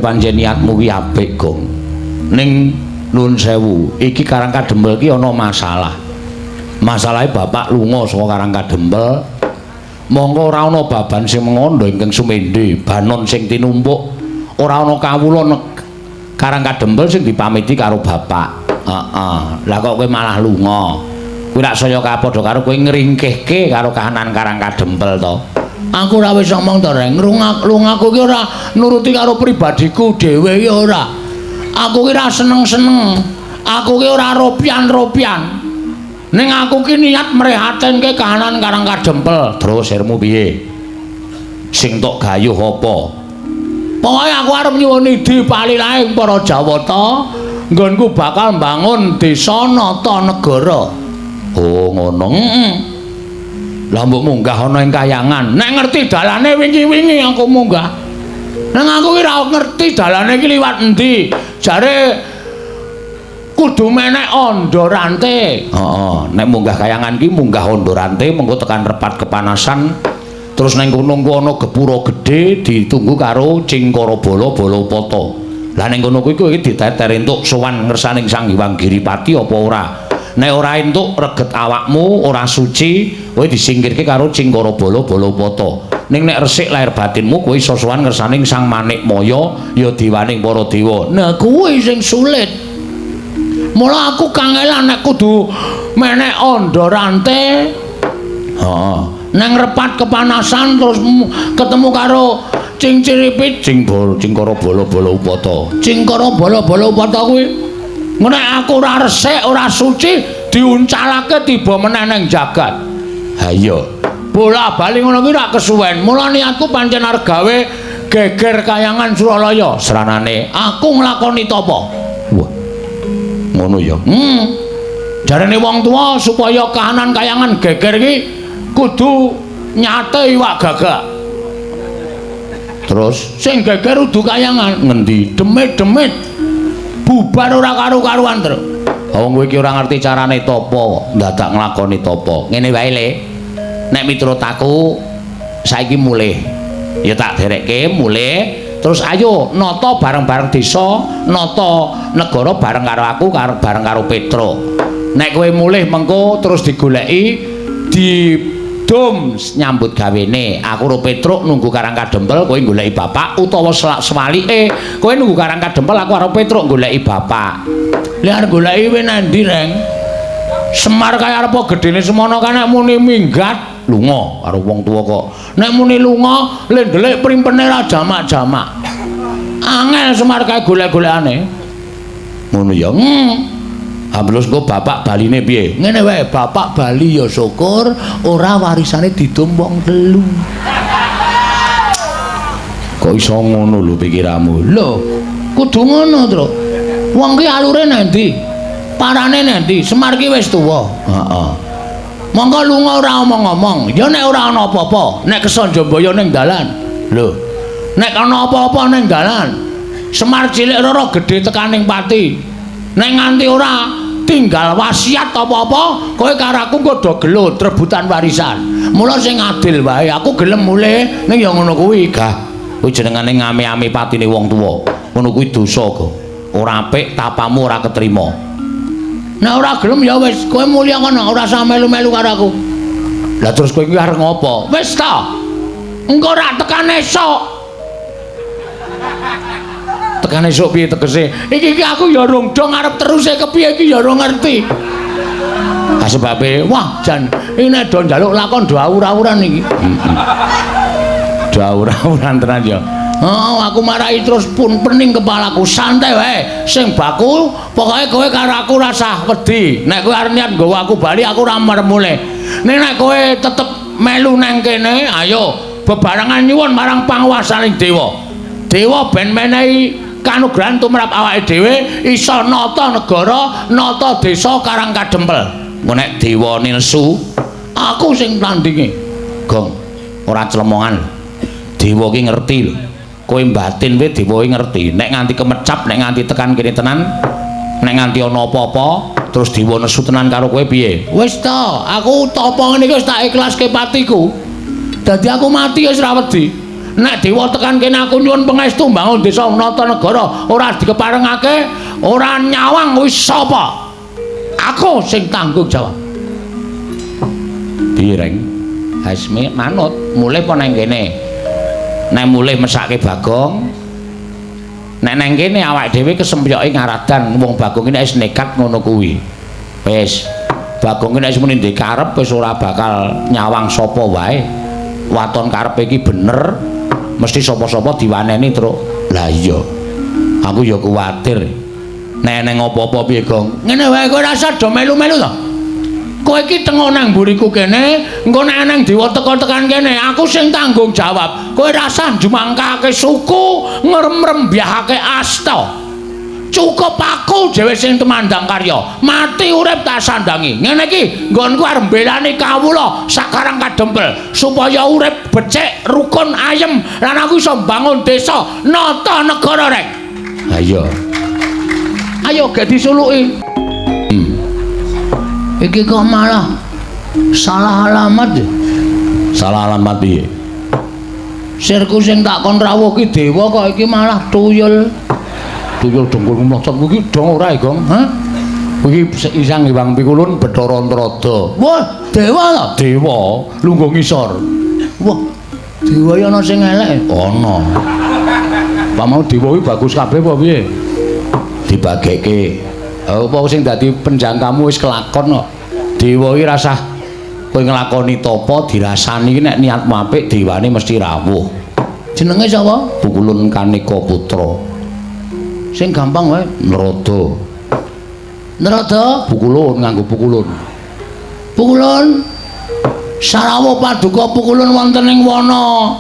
pancen niatmu ki apik, Gong. Ning nuwun sewu, iki Karang Kadempel ki ana masalah. Masalahe bapak lunga saka Karang Kadempel, mongko ora ana baban sing mengondo ingkang sumende, banon sing tinumpuk, ora ana kawula Karang Kadempel sing dipamiti karo bapak. Heeh. Lah kok kowe malah lunga? Kuwi rak saya kapadha karo kowe ngringkehke karo kahanan Karang Kadempel to. Aku ora wis ngomong to, Reng. Lungaku ki ora nuruti karo pribadiku dhewe ki ora. Aku ki ora seneng-seneng. Aku ki ora ropian-ropian. Ning aku ki niat mrehatinke kahanan Karang Kadempel. Terus sirmu piye? Sing tok gayuh apa? Pokoke aku arep nyuwun idi palilahing para Jawata, nggonku bakal mbangun desa nata negara. Oh, ngono. Heeh. Lah mbok munggah ana ing kayangan. Nek ngerti dalane wingi-wingi aku munggah. Nang aku ki ora ngerti dalane iki liwat endi. Jare kudu menek anda rante. Heeh, nek munggah kayangan ki munggah anda rante mengko tekan repat kepanasan terus nang kono ku ana gepura gedhe ditunggu karo Cingkara Bala Bala Upata. Lah ning kono kuwi kowe diteter entuk sowan ngersaning Sang Hyang Giripati apa ora? Nek ora entuk reget awakmu ora suci, kowe disingkirke karo Cingkara Bala Bala Upata. Ning nek resik lahir batinmu kowe iso sowan ngersaning Sang Manikmaya ya dewaning para dewa. Nah kuwi sing sulit. Mula aku kangelan nek kudu menek anda rante. Heeh. Nang repat kepanasan terus ketemu karo Cingciripit, Cingkara Bala Bala Upata. Cingkara Bala Bala Upata kuwi. Nek aku ora resik, ora suci, diuncalake tiba meneh nang jagat. Ha iya. Bola-bali ngono kuwi rak kesuwen. Mula niatku pancen arep gawe geger kayangan Suralaya. Sranane aku nglakoni tapa. Wah. Ngono ya. Jarene wong tuwa supaya kahanan kayangan geger iki kudu nyate iwak gagak. Terus sing geger udu kayangan ngendi? Demit-demit. Bubar ora karu-karuan, Tru. Wong kowe iki ora ngerti carane tapa, dadak nglakoni tapa. Ngene wae, Le. Nek miturut aku saiki mulih. Ya tak derekke mulih. Terus ayo nata bareng-bareng desa, nata negara bareng karo aku, karo bareng karo Petruk. Nek kowe mulih mengko terus digoleki didum nyambut gawene. Aku karo Petruk nunggu Karang Kadempel, kowe goleki bapak utawa sewalike kowe nunggu Karang Kadempel, aku karo Petruk goleki bapak. Lah arep goleki kowe nang ndi, Reng? Semar kaya arep gedene semono kan nek muni minggat lunga karo wong tuwa kok. Nek muni lunga le ndelik primpene ra jamak-jamak. Angel Semar kae golek-golekane. Ngono ya. Ha terus engko bapak baline piye? Ngene wae, bapak bali ya syukur ora warisane didum wong telu. Kok iso ngono lho pikiranmu? Lho, kudu ngono, Tru. Wong ki alure nang ndi? Parane nang ndi? Semar ki wis tuwa. Heeh. Monggo lunga ora omong-omong. Ya nek ora ana apa-apa, nek kesanjambaya ning dalan. Lho, nek ana apa-apa ning dalan, Semar cilik rara gedhe tekaning pati. Nek nganti ora tinggal wasiat apa-apa, kowe karo aku engko do gelut rebutan warisan. Mula sing adil wae, aku gelem mulih ning ya ngono kuwi. Gah, kuwi jenengane ngame-ame patine wong tuwa. Ngono kuwi dosa kok. Ora apik, tapamu ora ketrima. Nek ora gelem ya wis, kowe mulya kono, ora usah melu-melu karo aku. Lah terus kowe iki arep ngopo? Wis ta. Engko rak tekan esuk. Tekan esuk piye tegese? Iki iki aku ya rong dong arep teruse kepiye iki ya ora ngerti. Ha sebabe wah jan iki nek do njaluk lakon do awur-awuran iki. Do awur-awuran tenan ya. Oh, aku marai terus pun pening kepalaku. Santai wae. Sing baku pokoke kowe karo aku rasah wedi. Nek kowe arep niat nggawa aku bali aku ora mermule. Ning nek kowe tetep melu nang kene, ayo bebarengan nyuwun marang panguwasaning dewa. Dewa ben menehi kanugrahan tumrap awake dhewe iso nata negara, nata desa Karang Kadempel. Engko nek dewa nesu, aku sing tandinge. Gong, ora clemongan. Dewa ki ngerti lho. Kowe batin wae dewa ki ngerti. Nek nganti kemecap, nek nganti tekan kene tenan, nek nganti ana apa-apa, terus dewa nesu tenan karo kowe piye? Wis ta, aku tapa ngene iki wis tak ikhlaske patiku. Dadi aku mati wis ora wedi. Nek dewa tekan kene aku nyuwun pangestu mbangun desa nata negara ora dikeparengake, ora nyawang wis sapa. Aku sing tanggung jawab. Piye, Reng? Hasmi manut, mulih apa nang kene? Nek mulih mesake Bagong. Nek nang kene awake dhewe kesempyoke ngaradan wong Bagong iki nek wis nekat ngono kuwi. Wis, Bagong iki nek wis muni ndek karep wis ora bakal nyawang sapa wae. Waton karepe iki bener, mesti sapa-sapa diwaneni, Truk. Lah iya. Aku ya kuwatir. Nek neng apa-apa piye, Gong? Ngene wae kowe rasa do melu-melu to. Kowe iki tengok nang mburiku kene, engko nek nang dewa teka tekan kene, aku sing tanggung jawab. Kowe rasah njumangkake suku, ngrembyahake asta. Cukup aku dhewe sing tumandang karya. Mati urip tak sandangi. Ngene iki nggonku arep mbelani kawula sakarang kadempel supaya urip becik, rukun, ayem lan aku iso mbangun desa nata negara, Rek. Ha iya. Ayo gek disuluki. Iki kok malah salah alamat ya? Salah alamat piye? Sirku sing tak kon rawuh ki dewa kok iki malah tuyul. Tuyul dengkul mlocot kuwi dong ora, Gong? Hah? Kuwi Isang Hyang Pikulun Bathara Antrada. Wah, dewa to? Dewa lungguh ngisor. Wah, dewa ya ana sing elek. Ana. Pak mau dewa kuwi bagus kabeh apa piye? Dibageke. Apa sing dadi penjangkamu wis kelakon kok. Dewa iki rasah kowe nglakoni tapa dirasani nek niatmu apik dewane mesti rawuh. Jenenge sapa? Pukulun Kaneka Putra. Sing gampang wae. Narada. Narada? Pukulun nganggo pukulun. Pukulun. Sarawuh paduka pukulun wonten ing wana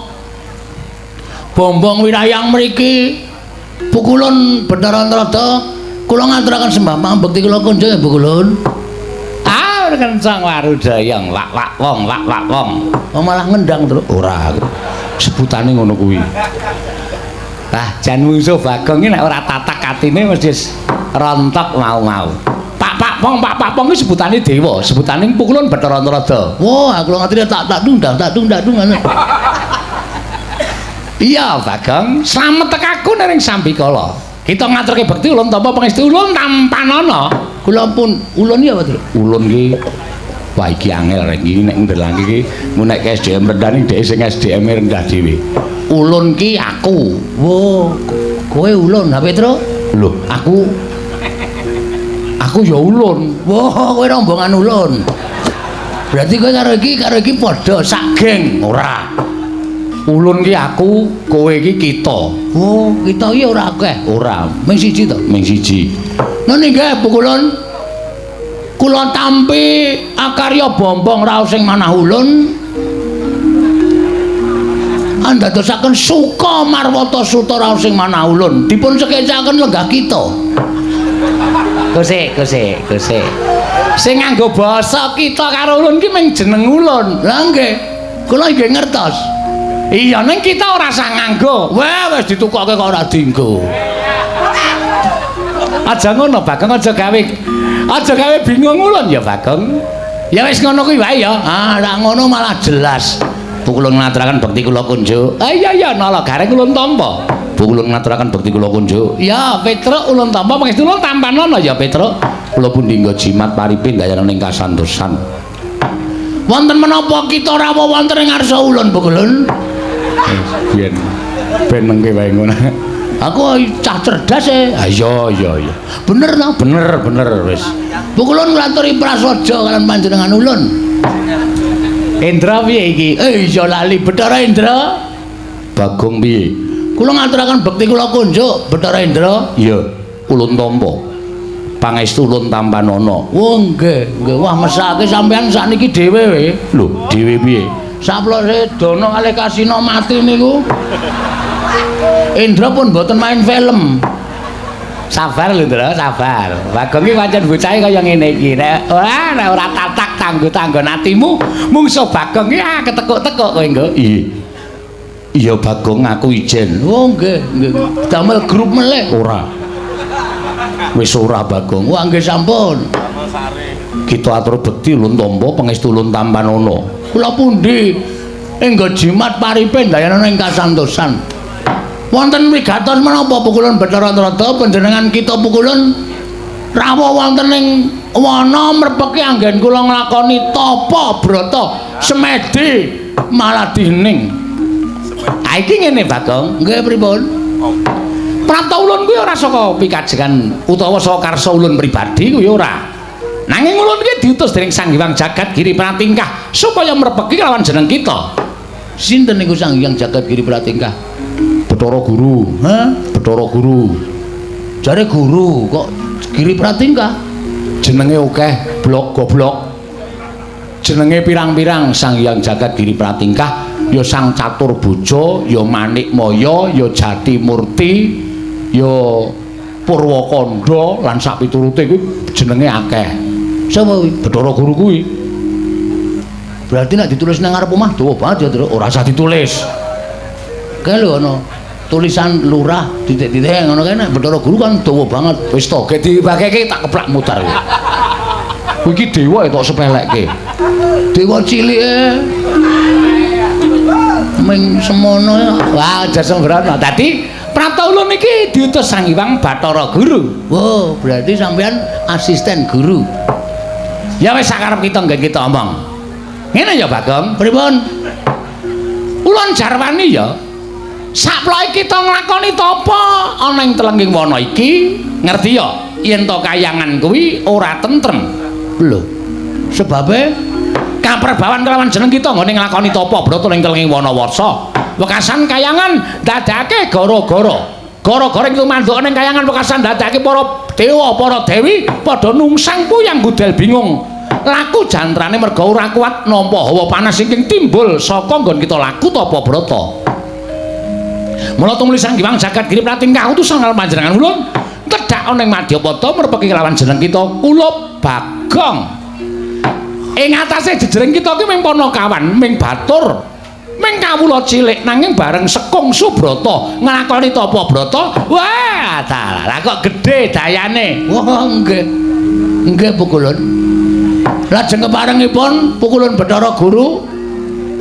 Bombong wirayang mriki. Pukulun Bathara Narada kula ngaturaken sembah pambekti kula kunjung ya Pukulun. Ah, kencang warudayang lak lak wong lak lak wong. Oh, malah ngendang, Truk. Ora. Sebutane ngono kuwi. Lah jan mungsuh Bagong iki nek ora tatak atine mesti rontok mau-mau. Pak pak pong pak pak pong iki sebutane dewa, sebutane Pukulun Bathara Narada. Wah, aku ngerti tak tak tundang tak tundang ngono. Iya, Bagong, slamet tekaku ning sambikala. Kita ngaturke bekti ulun tampa pangestu ulun tampanana. Kula pun ulun ya apa, Truk? Ulun ki wah iki angel rek iki nek ndelangke iki mun nek SDM rendah ning dhek sing SDM rendah dhewe. Ulun ki aku. Wo, kowe ulun, ha Petro? Lho, aku ya ulun. Wah, kowe rombongan ulun. Berarti kowe karo iki padha sak geng ora. Ulun ki aku, kowe iki kita. Oh, kita iki ora akeh. Ora, ming siji to. Ming siji. Noni nggih Pukulun. Kula tampi akarya bombong raos sing manah ulun. Andadosaken suka marwata suta raos sing manah ulun. Dipun sekecaken lenggah kita. Gosek, gosek, gosek. Sing nganggo basa kita karo ulun ki ming jeneng ulun. Lah nggih. Kula nggih ngertos. Iya, ning kita ora usah nganggo. Wah, wis ditukoke kok ora dienggo. Aja ngono, Bagong, aja gawe bingung ulun ya, Bagong. Ya wis ngono kuwi wae ya. Ah, lak ngono malah jelas. Pukulun ngaturaken bekti kula kunjuk. Ah iya iya, nala gareng ulun tampa. Pukulun ngaturaken bekti kula kunjuk. Ya, Petruk ulun tampa pangestu ulun tampanana ya, Petruk. Kula pundi nggo jimat paripe ndayana ning kasantosan. Wonten menapa kita rawuh wonten ing ngarsa ulun, Pukulun? Biyen ben nengke wae ngono. Aku cah cerdas e. Ah iya iya iya. Bener to? Bener bener wis. Pukulun nglaturi prasaja kalian panjenengan ulun. Indra piye iki? Iya lali Bathara Indra. Bagong piye? Kula ngaturaken bekti kula kunjuk Bathara Indra. Iya, ulun tampa. Pangestu ulun tampanana. Oh nggih, nggih. Wah mesake sampean sakniki dhewe we. Lho, dhewe piye? Saplose Dana kalih Kasina mati niku. Indra pun mboten main film. Sabar lho, Ndra, sabar. Bagong iki pancen bocahe kaya ngene iki. Nek ora tatak tanggo-tanggon atimu, mungsuh Bagong iki ah ketekuk-tekuk kowe nggo. Iya. Iya Bagong aku ijen. Oh nggih, nggih. Damel grup melih. Ora. Wis ora Bagong. Wah nggih sampun. Kita atur bekti ulun tampa pangestu ulun tampanana. Kula pundi? Enggo jimat paripe ndayana ing kasantosan. Wonten wigatos menapa Pukulun Bathara Narada panjenengan kita Pukulun rawuh wonten ing wana mrepeki anggen kula nglakoni tapa brata semedi maladining. Ha iki ngene Bagong. Nggih pripun? Prapta ulun kuwi ora saka pikajengan utawa saka karsa ulun pribadi kuwi ora. Nanging ulun iki diutus dening Sang Hyang Jagat Giri Pratingkah supaya mrepeki kelawan jeneng kita. Sinten niku Sang Hyang Jagat Giri Pratingkah? Bathara Guru. Hah? Bathara Guru. Jare guru kok Giri Pratingkah? Jenenge akeh, blok goblok. Jenenge pirang-pirang Sang Hyang Jagat Giri Pratingkah ya Sang Catur Bojo, ya Manik Maya, ya Jati Murti, ya Purwakanda lan sak piturute kuwi jenenge akeh. Sapa kuwi? Bathara Guru kuwi. Berarti nek ditulis nang ngarep omah dawa banget ya, Truk. Ora usah ditulis. Kae lho ana tulisan lurah titik-titik ngono kae nek Bathara Guru kan dawa banget. Wis to, ge dibageke tak keplak mutar kowe. Kuwi iki dewa tok sepelekke. Dewa cilike ming semono ya. Wah, aja sembrono. Dadi prapta ulun iki diutus Sang Hyang Bathara Guru. Wow, berarti sampean asisten guru. Ya wis sakarep kita nggen kita omong. Ngene ya, Bagong. Pripun? Ulun jarwani ya. Saploke kita nglakoni tapa ana ing telengging wana iki, ngerti ya yen to kayangan kuwi ora tentrem. Lho. Sebabe kaperbawan kelawan jeneng kita nggone nglakoni tapa brata ing telengging wana warsa. Wekasan kayangan dadake gara-gara. Gara-gara ing tumanduk ning kayangan wekasan dadake para dewa, para dewi padha nungsang puyang gudel bingung. Laku jantrane merga ora kuat nampa hawa panas ingkang timbul saka nggon kita laku tapa brata. Mula tumuli Sang Hyang Jagat Giri Pratingkah utusan karo panjenengan ulun tedhak ana ing Madyapada mrepeki kelawan jeneng kita kula Bagong. Ing atase jejering kita ki ming panakawan, ming batur, ming kawula cilik nanging bareng sekung subrata nglakoni tapa brata, wah dalah kok gedhe dayane. Wah, nggih. Nggih Pukulun. Lajeng keparengipun Pukulun Bathara Guru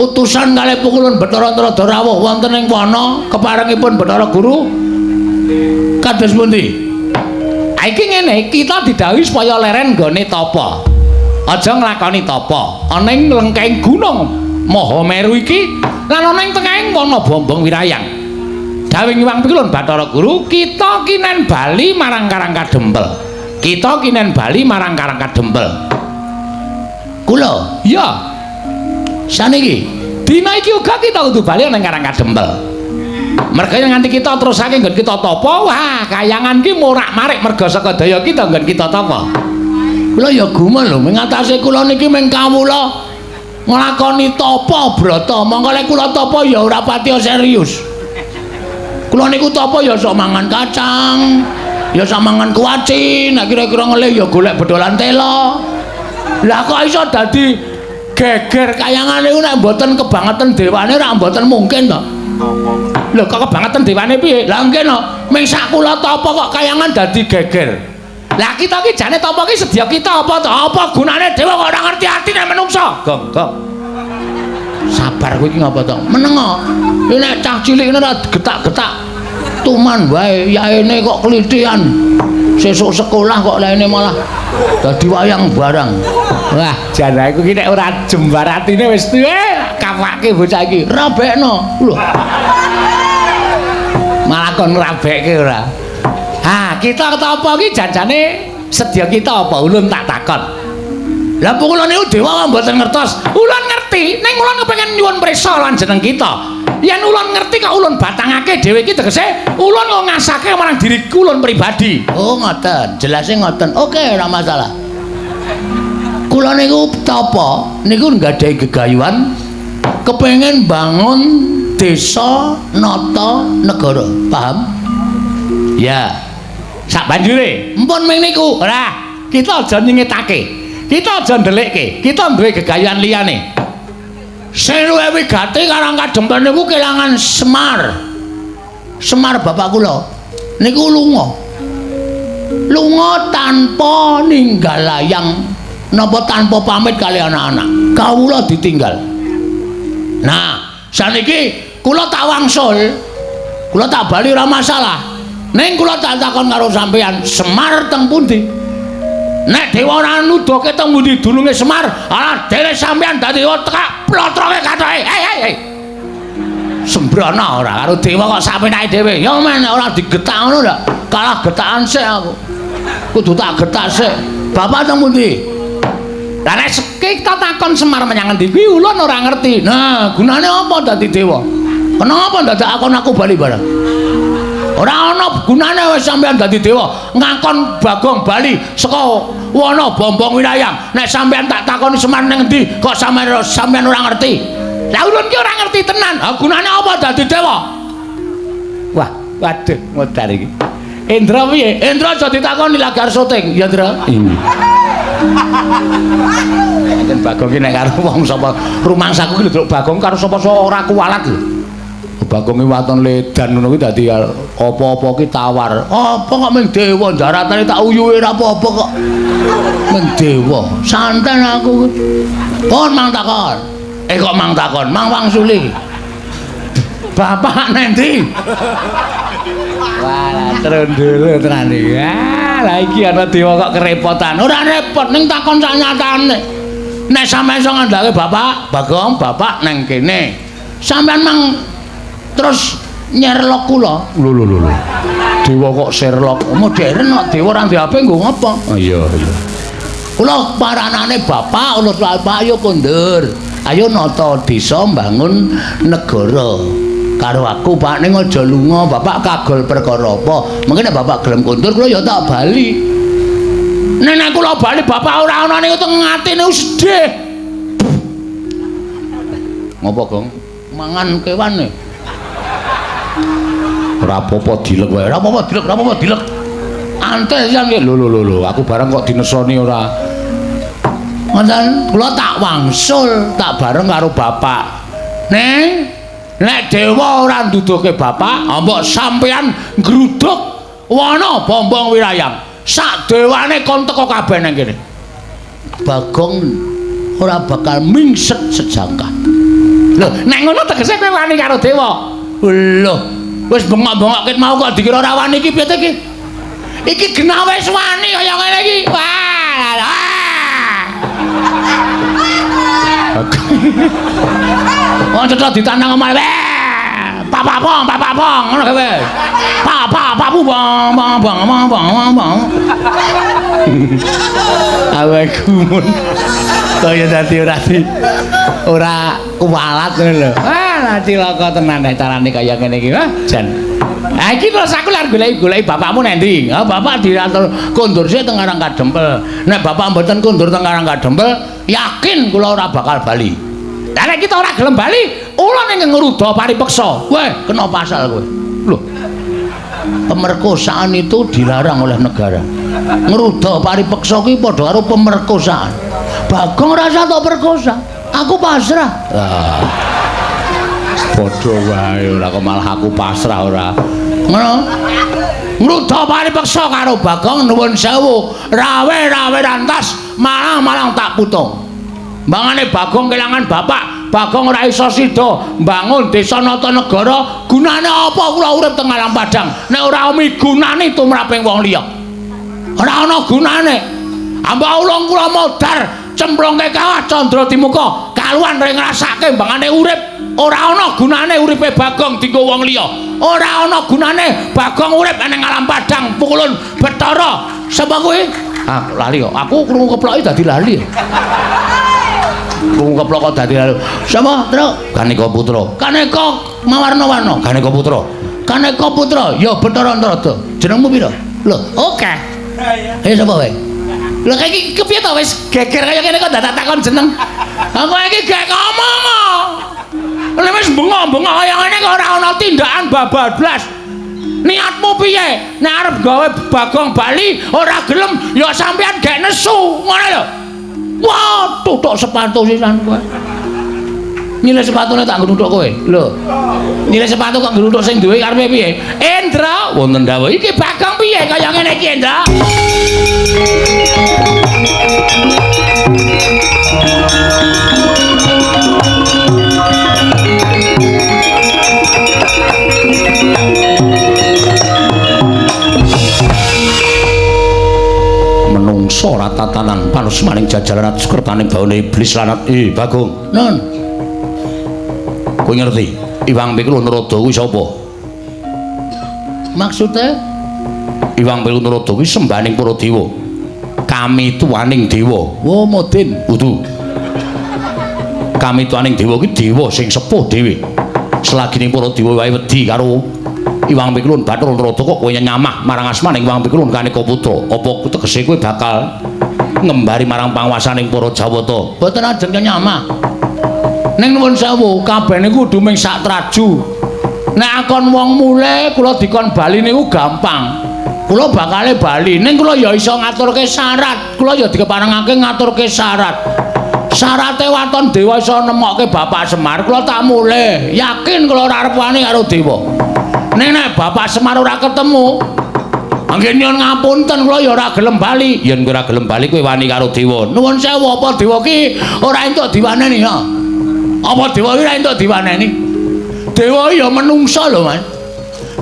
utusan kalih Pukulun Bathara Narada rawuh wonten ing wana keparengipun Bathara Guru kados pundi? Ha iki ngene, kita didhawuhi supaya leren nggone tapa. Aja nglakoni tapa. Ana ing lengkeng gunung Mahameru iki lan ana ing tengahing wana Bombong Wirayang. Dawuh Hyang Pukulun Bathara Guru, kita kinen bali marang Karang Kadempel. Kita kinen bali marang Karang Kadempel. Kula Ya, saniki dina iki uga kita kudu bali nang Karang Kadempel. Merga yen nganti kita terusake nggon kita tapa, wah kayangan ki morak-marik merga saka daya kita nggon kita tapa. Kula ya gumun lho, ming atase kula niki ming kawula nglakoni tapa brata. Mongko lek kula tapa ya ora patiya serius. Kula niku tapa ya sok mangan kacang, ya sok mangan kuaci, nek kira-kira ngelih ya golek bedolan tela. Lah kok iso dadi geger kayangan niku nek mboten kebangetan dewane ora mboten mungkin to. Lho kok kebangetan dewane piye? Lah nggih no, ming sak kula tapa kok kayangan dadi geger. Lah kita ki jane tapa ki sedya kita apa to? Apa gunane dewa kok ora ngerti atine menungsa? Gong, gong. Sabar kowe iki ngapa to? Meneng kok. Iki nek cah cilik ngene ora getak-getak. Tuman wae, yaene kok klithian. Sesuk sekolah kok laine malah dadi wayang barang. Wah, jan aku ki nek ora jembar atine wis tuwe kapake bocah iki. Rabekno. Lho. Malah kon ngrabekke ora. Ha, kita tapa ki janjane sedya kita apa ulun tak takon. Lah kula niku dewa mboten ngertos. Ulun ngerti, ning ulun kepengin nyuwun prisa lan jeneng kita. Yen ulun ngerti kok ulun batangake dhewe iki tegese ulun kok ngasake marang diriku ulun pribadi. Oh ngoten, jelase ngoten. Oke, ora masalah. Kula niku tapa niku nggadahi gegayuhan kepengin bangun desa nata negara. Paham? Ya. Sak banjure, Mpun ming niku. Ora, kita aja nyingetake. Kita aja ndelikke. Kita duwe gegayuhan liyane. Sing luwih wigati Karang Kadempel niku kelangan Semar. Semar bapak kula niku lunga. Lunga tanpa ninggal layang napa tanpa pamit kali anak-anak. Kawula ditinggal. Nah, Saniki kula tak wangsul. Kula tak bali ora masalah. Ning kula tak takon karo sampeyan, Semar teng pundi? Nek dewa ora nuduhke teng pundi dununge Semar, ala dhewe sampeyan dadi tekak plotroke kathoke. Hei hei hei. Sembrana ora karo dewa kok sapenake dhewe. Ya men ora digetak ngono lho. Kalah getakan sik aku. Kudu tak getak sik. Bapak teng pundi? Lah nek kita takon Semar menyang ngendi kuwi ulun ora ngerti. Nah, gunane apa dadi dewa? Kenapa dadak akon aku bali barang? Ora ana gunane wis sampeyan dadi dewa, ngakon Bagong bali saka wana Bombong Wirayang. Nek sampeyan tak takoni Semar ning endi kok sampeyan ora ngerti. Lah ulun ki ora ngerti tenan. Ha gunane apa dadi dewa? Wah, waduh modar iki. Indra piye? Indra aja ditakoni lagi arep syuting, ya Indra. Enten Bagong ki nek karo wong sapa rumangsaku ki lho Bagong karo sapa-sapa ora kuwalat lho. Bagong ki waton ledan ngono kuwi dadi apa-apa ki tawar. Apa kok ming dewa jaratane tak uyuhe ora apa-apa kok. Ming dewa. Santen aku. Pun mang takon. Kok mang takon? Mang wangsuli. Bapak nendi? Wah, trondolo tenan iki. Ah, lah iki ana dewa kok kerepotan. Ora repot ning takon sak nyatane. Nek sampeyan iso ngandhake bapak, Bagong, bapak neng kene. Sampeyan mang terus nyerlok kula. Lho lho lho. Dewa kok Sherlock. Modern kok dewa ora ndek HP nggo ngapa? Oh iya iya. Kula paranane bapak, kula bapak ayo kondur. Ayo nata desa mbangun negara. Karo aku Pak ning aja lunga, bapak kagol perkara apa? Mungkin nek bapak gelem kondur kula ya tak bali. Nek nek kula bali bapak ora ana niku teng atine sedih. Ngopo, Gong? Mangan kewan e. Ora apa-apa dilek wae. Ora apa-apa dilek, ora apa-apa dilek. Antes sisan ki. Lho lho lho, aku bareng kok dinesoni ora. Ngoten, kula tak wangsul, tak bareng karo bapak. Neng, nek dewa ora nduduhke bapak, mbok sampeyan nggruduk wana Bombong Wirayang. Sak dewane kon teko kabeh nang kene. Bagong ora bakal mingset sejangkah. Lho, nek ngono tegese kowe wani karo dewa. Lho, wis bengok-bengok ket mau kok dikira ora wani iki piye to iki? Iki genah wis wani kaya ngene iki. Wah. Wong cetha ditandang omahe. Papa pong, papa pong, ngono kowe. Papa papu bong bong bong bong bong bong. Awe gumun. Kaya dadi ora kuwalat ngono lho. Ah, cilaka tenan nek carane kaya ngene iki. Wah, jan. Ha iki terus aku lak goleki-goleki bapakmu nang ndi? Ha bapak diatur kondur sik teng Karang Kadempel. Nek bapak mboten kondur teng Karang Kadempel, yakin kula ora bakal bali. Lah nek kita ora gelem bali, ulun ing ngruda paripeksa. Weh, kena pasal kowe. Lho. Pemerkosaan itu dilarang oleh negara. Ngruda paripeksa kuwi padha karo pemerkosaan. Bagong rasa tok perkosa. Aku pasrah. Lah. Padha wae ora kok malah aku pasrah ora. Ngono. Ngruda paripeksa karo Bagong nuwun sewu, rawe-rawe rantas, malang-malang tak putung. Mbangane Bagong kelangan bapak, Bagong ora iso sida mbangun desa nata negara, gunane apa kula urip teng alam padang nek ora migunani tumraping wong liya. Ora ana gunane. Ambak ulung kula modar cemplungke kawah candra dimuka, kaluan ring ngrasake mbangane urip ora ana gunane uripe Bagong dienggo wong liya. Ora ana gunane Bagong urip ning alam padang pukulun Bathara. Sapa kuwi? Ah, lali kok. Aku krungu keploki dadi lali. Krungu keplok kok dadi lali. Sapa, Truk? Kaneka Putra. Kaneka mawarna-warna. Kaneka Putra. Kaneka Putra, ya Bathara Antarada. Jenengmu pira? Lho, oke. Eh sapa kowe? Lho iki kepiye to wis geger kaya ngene kok dadak takon jeneng. Aku iki gek ngomong. Lha wis bengok-bengok kaya ngene kok ora ana tindakan babablas. Niatmu piye? Nek arep gawe Bagong bali ora gelem ya sampean gek nesu, ngono lho. Wah, tutuk sepatu sisan kowe. Nyilih sepatune tak nggo nuthuk kowe. Lho. Nyilih sepatu kok nggo nuthuk sing duwe karepe piye? Indra, wonten dawuh iki Bagong piye kaya ngene iki, Indra? asmaning jajaran sekertane baune iblis lanat. Bagong. Nun. Kowe ngerti Iwang Pikul Narada kuwi sapa? Maksude? Iwang Pikul Narada kuwi sembahaning para dewa. Kami tuaning dewa. Wo modin. Kudu. Kami tuaning dewa kuwi dewa sing sepuh dhewe. Selagine para dewa wae wedi karo Iwang Pikulun Bathara Narada kok kowe nyamah marang asmaning Iwang Pikulun Kaneka Putra. Apa tegese kowe bakal ngembari marang panguwasaning para Jawata? Mboten ajeng nyamah. Ning nuwun sewu, kabeh niku kudu ming sak traju. Nek akon wong mule kula dikon bali niku gampang. Kula bakale bali, ning kula ya iso ngaturke syarat. Kula ya dikeparengake ngaturke syarat. Syarate waton dewa iso nemokke Bapak Semar, kula tak mulih. Yakin kula ora arep wani karo dewa. Ning nek Bapak Semar ora ketemu, nggih nyuwun ngapunten kula ya ora gelem bali. Yen kowe ora gelem bali kowe wani karo dewa. Nuwun sewu, apa dewa ki ora entuk diwaneni ya? Apa dewa ki ora entuk diwaneni? Dewa ya menungsa lho, Mas.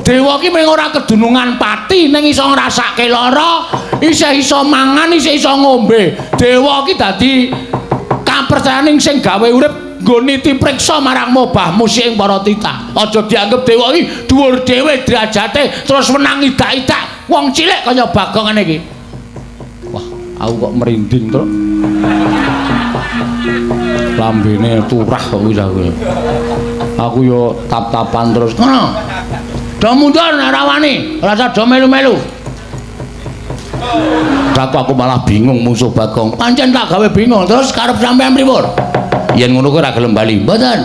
Dewa ki mung ora kedunungan pati ning iso ngrasake lara, isih iso mangan, isih iso ngombe. Dewa ki dadi kapercayaning sing gawe urip nggo niti priksa marang mobah musik ing para titah. Aja dianggep dewa iki dhuwur dhewe derajate terus menang idak-idak wong cilik kaya Bagong ngene iki. Wah, aku kok merinding, Truk. Lambene turah kok wis aku. Aku yo tap-tapan terus. Ngono. Do mundur nek ora wani, ora usah do melu-melu. Aku malah bingung musuh Bagong. Pancen tak gawe bingung, terus karep sampean pripun? Yen ngono kowe ora gelem bali. Mboten.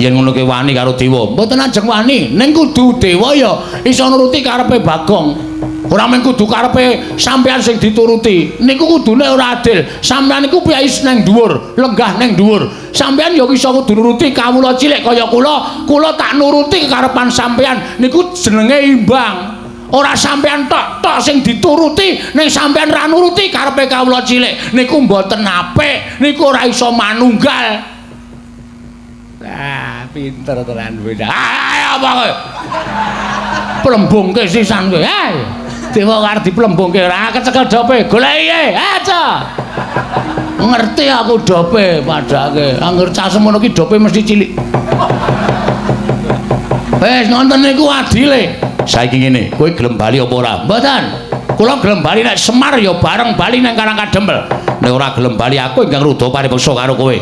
Yen ngono kowe wani karo dewa. Mboten ajeng wani, ning kudu dewa ya iso nuruti karepe Bagong. Ora mung kudu karepe sampean sing dituruti. Niku kudune ora adil. Sampean niku piye nang dhuwur, lenggah nang dhuwur. Sampean ya iso kudu nuruti kawula cilik kaya kula, kula tak nuruti kekarepan sampean. Niku jenenge imbang. Ora sampean tok tok sing dituruti, ning sampean ra nuruti karepe kawula cilik. Niku mboten apik, niku ora iso manunggal. Lah, pinter tenan kowe. Ah, apa kowe? Plembungke sisan kowe. Hei. Dewa arep diplembungke ora kecekel dope. Goleki e. Aja. Ngerti aku dope padake. Angger cah semono ki dope mesti cilik. Wis nonton niku adile. Saiki ngene, kowe gelem bali apa ora? Mboten. Kula gelem bali nek Semar ya bareng bali nang Karang Kadempel. Nek ora gelem bali aku ingkang rudha paripeksa karo kowe.